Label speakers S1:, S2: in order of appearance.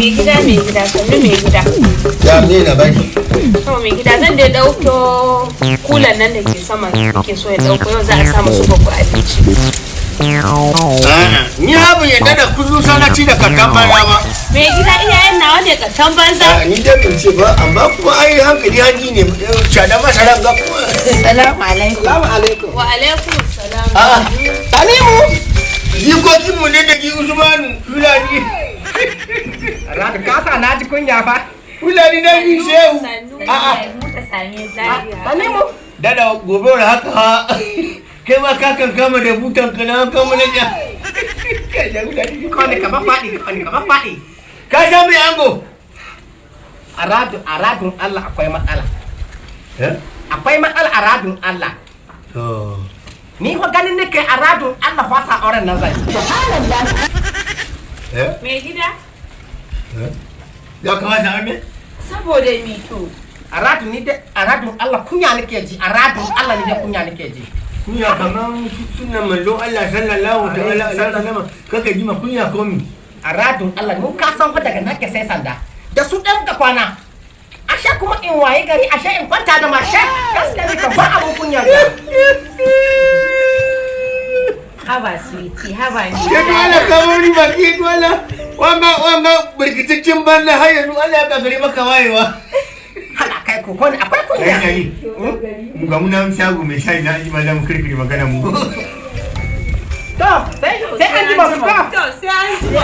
S1: Mai gida, mai gida, sannu mai gida.
S2: Ya me na baki?
S1: To mai gida, zan dai ɗauko kulan nan da ke sama ke so ya ɗauko, yau za a sa musu babba abinci.
S2: A'a, ni ha ban yadda da kullu sana ci da kakan banza ba.
S1: Mai gida, iyayen nawa ne kattan banza?
S2: A'a, ni dai ban ce ba, amma kuma ai hankali hanji ne cada masaran ga kuma.
S3: Salamu alaikum.
S4: Salamu alaikum.
S1: Wa alaikum salam.
S2: A'a,
S4: Tanimu.
S2: Jikokin mu ne da ki Usmanu Fulani.
S4: Radu ka sa na ji kunya fa.
S2: Fulani na bi shehu.
S1: Sannu.
S2: A'a.
S3: Muka same lafiya.
S4: Tanimu.
S2: Dada, gobe wani haka ha. Kai ma ka kan kama da butan ka na kama na ja. Kai da Fulani.
S4: Kone ka faɗi, kone ka faɗi.
S2: Ka sha mai ango.
S4: A radun, a radun Allah akwai matsala.
S2: Eh?
S4: Akwai matsala a radun Allah.
S2: To.
S4: Ni fa ganin nake a radun Allah fa sa auren nan zai.
S2: Eh?
S1: Mai gida?
S2: Ya kamata ne?
S1: Saboda mi to?
S4: A radun ni dai a radun Allah kunya nake ji, a radun Allah ni dai kunya nake ji.
S2: Kunya kaman sunan manzon Allah sallallahu ta'ala alaihi wasallam, kaka ji ma kunya komi.
S4: A radun Allah mun ka san fa daga nake sai sanda. Da su ɗan ka kwana. Ashe kuma in waye gari ashe in kwanta da mashe gaskiya ne ka ba abun kunya ga.
S3: Haba sweetie, haba ni.
S2: Ya dole ka wani baki dole wanga wanga birkitaccen banza, har yanzu Allah ya kagare maka wayewa.
S4: Hala kai ko ko ne akwai kunya.
S2: Yayi mu ga muna shago mai shayi na ji ma za mu kirkiri magana mu.
S4: To sai an ji ba su ka.
S1: To sai an ji.